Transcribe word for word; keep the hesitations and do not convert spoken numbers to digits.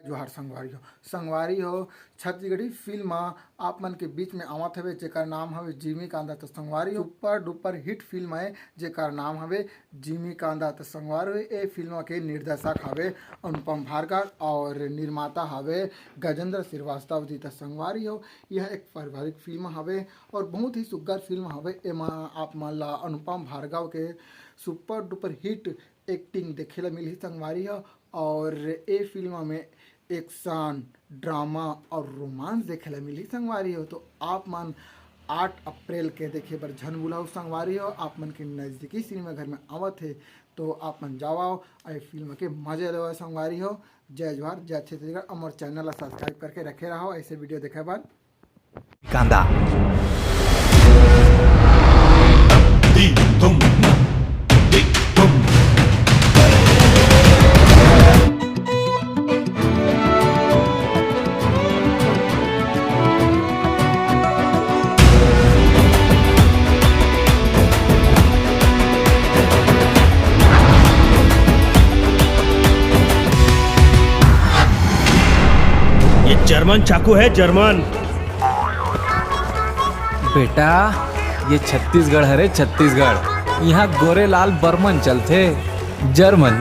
जोहार संगवारी हो। संगवारी हो, छत्तीसगढ़ी फिल्म आप मन के बीच में आवत हवे, जेकर नाम हवे जिमी कांदा। तो संगवारी हो, सुपर डुपर हिट फिल्म है, जेकर नाम हवे जिमी कांदा। तो संगवारी हो, ए फिल्म के निर्देशक हवे अनुपम भार्गव और निर्माता हवे गजेंद्र श्रीवास्तव जी। तो संगवारी हो, यह एक पारिवारिक फिल्म हवे और बहुत ही सुग्घर फिल्म हवे। एमा आप मन ला अनुपम भार्गव के सुपर डुपर हिट एक्टिंग देखे ला मिलही संगवारी हो। और ए फिल्म में एक्शन, ड्रामा और रोमांस देखे ला मिलही संगवारी हो। तो आप मन आठ अप्रैल के देखे बर झन भुलाओ संगवारी हो। आप मन के नजदीकी सिनेमा घर में आवत हे तो आप मन जाओ, ए फिल्म के मजा लेवा संगवारी हो। जय जोहार, जय छत्तीसगढ़। हमर चैनल ला सब्सक्राइब करके रखे रहो ऐसे वीडियो देखे बर। कांदा। ये जर्मन चाकू है, जर्मन। बेटा, ये छत्तीसगढ़ हरे, छत्तीसगढ़। यहाँ गोरे लाल बर्मन चलथे। जर्मन